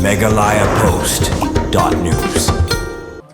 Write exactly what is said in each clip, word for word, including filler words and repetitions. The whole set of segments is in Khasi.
Meghalaya Post dot news.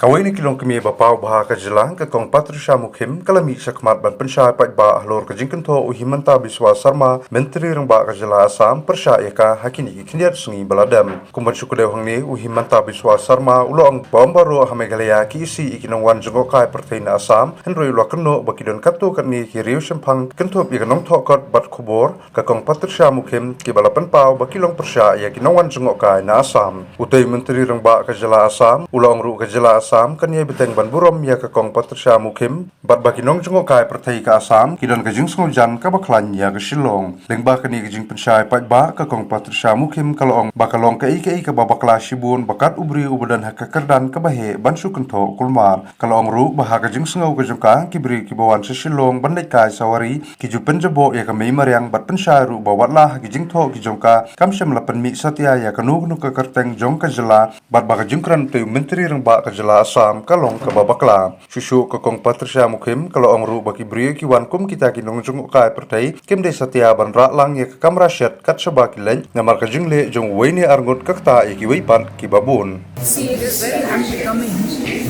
Kawei na ki longkmie ba paw bha ka jylla, ka Kong Patricia Mukhim, ka la mih shakhmat ban pynshai paidbah halor ka jingkynthoh u Himanta Biswa Sarma, Myntri Rangbah ka jylla Assam, pyrshah ïa ka ha kine ki khyndiat sngi ba la dep. Kumba shu kdew hangne, u Himanta Biswa Sarma u la ong ba ym baroh ha Meghalaya ki isih ïa ki nongwan jngohkai pyrthei na Assam, hynrei u la kynnoh ba ki don katto katne ki riew shemphang kynthup ïa ka nongthoh kot bad khubor, ka Kong Patricia Mukhim, kiba la pynpaw ba ki long pyrshah ïa ki nongwan jngohkai na Assam. Utei u Myntri Rangbah ka jylla Assam u la ong ruh ka jylla Assam kan ïai bteng ban burom ïa ka Kong Patricia Mukhim, bad ba ki nongjngohkai pyrthei ka Assam ki don ka jingsngewjan kaba khlaiñ ïa ka Shillong. Lyngba kane ka jingpynshai paidbah, ka Kong Patricia Mukhim ka la ong ba ka long kaei kaei kaba bakla shibun ba kat u briew uba don ha ka kyrdan kaba heh ban shu kynthoh kulmar. Ka la ong ruh ba ha ka jingsngew ka jong ka, ki briew kiba wan sha Shillong ban leit kai sawari ki ju pynjaboh ïa ka mei mariang bad pynshai ruh ba watla ha ki jingthoh ki jong ka kam shym la pynmih satia ïa kano kano ka kyrteng jong ka jylla, bad ba ka jingkren utei u Myntri Rangbah ka jylla Assam ka long kaba bakla. Shuh shuh ka Kong Patricia Mukhim ka la ong ruh ba ki briew ki wan kum kita ki nongjngohkai pyrthei kim dei satia ban rah lang ïa ka kamra shet kat shaba ki leit, namar ka jingleh jong uwei ne arngut ka ktah ïa kiwei pat kiba bun. See, it is very unbecoming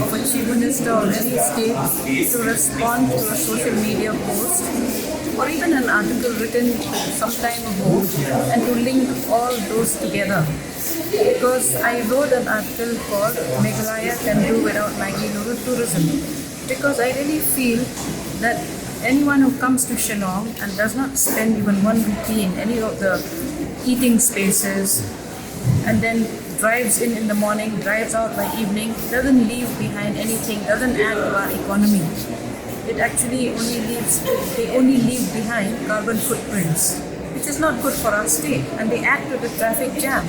of a chief minister or any state to respond to a social media post or even an article written some time ago and to link all those together. Because I wrote an article called Meghalaya Can Do Without Maggi Noodle Tourism. Because I really feel that anyone who comes to Shillong and does not spend even one rupee in any of the eating spaces and then drives in in the morning, drives out by evening, doesn't leave behind anything, doesn't add to our economy. It actually only leaves, they only leave behind carbon footprints, which is not good for our state, and they add to the traffic jam.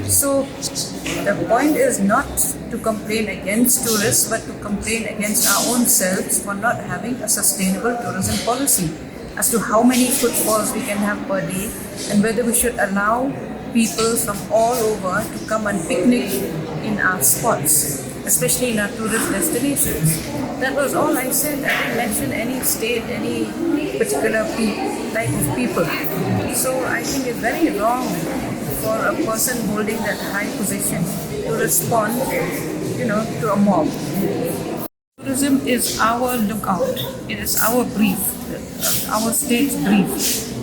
So the point is not to complain against tourists, but to complain against our own selves for not having a sustainable tourism policy as to how many footfalls we can have per day and whether we should allow people from all over to come and picnic in our spots, especially in our tourist destinations. That was all I said. I didn't mention any state, any particular pe- type of people. So I think it's very wrong for a person holding that high position to respond, you know, to a mob. Tourism is our lookout. It is our brief, our state's brief,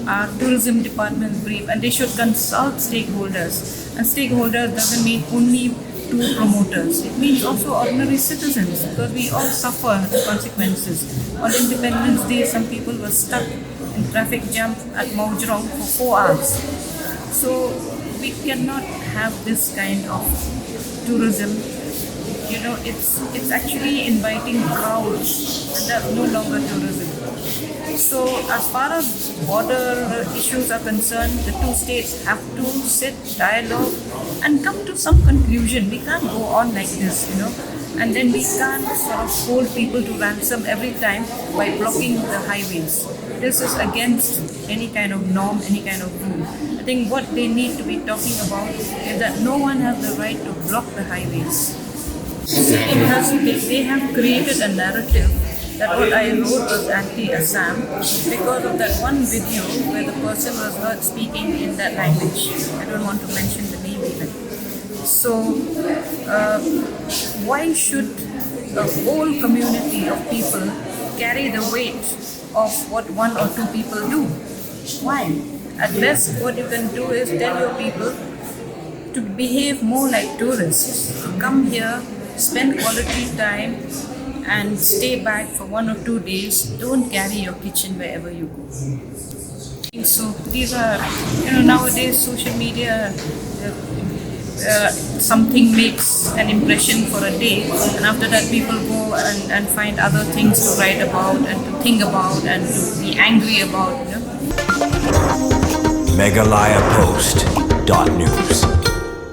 our tourism department's brief, and they should consult stakeholders. And stakeholders doesn't mean only tour promoters. It means also ordinary citizens, because we all suffer the consequences. On Independence Day, some people were stuck in traffic jam at Mawjrong for four hours. So we cannot have this kind of tourism. You know, it's it's actually inviting crowds, and that's no longer tourism. So as far as border issues are concerned, the two states have to sit, dialogue, and come to some conclusion. We can't go on like this, you know, and then we can't sort of hold people to ransom every time by blocking the highways. This is against any kind of norm, any kind of rule. I think what they need to be talking about is that no one has the right to block the highways. It has, they, they have created a narrative that what I wrote was anti-Assam because of that one video where the person was not speaking in that language. I don't want to mention the name even. So, uh, why should a whole community of people carry the weight of what one or two people do? Why? At best, what you can do is tell your people to behave more like tourists, to come here, spend quality time, and stay back for one or two days. Don't carry your kitchen wherever you go. So these are, you know, nowadays social media, uh, uh, something makes an impression for a day, and after that people go and, and find other things to write about and to think about and to be angry about, you know. Meghalaya Post dot news.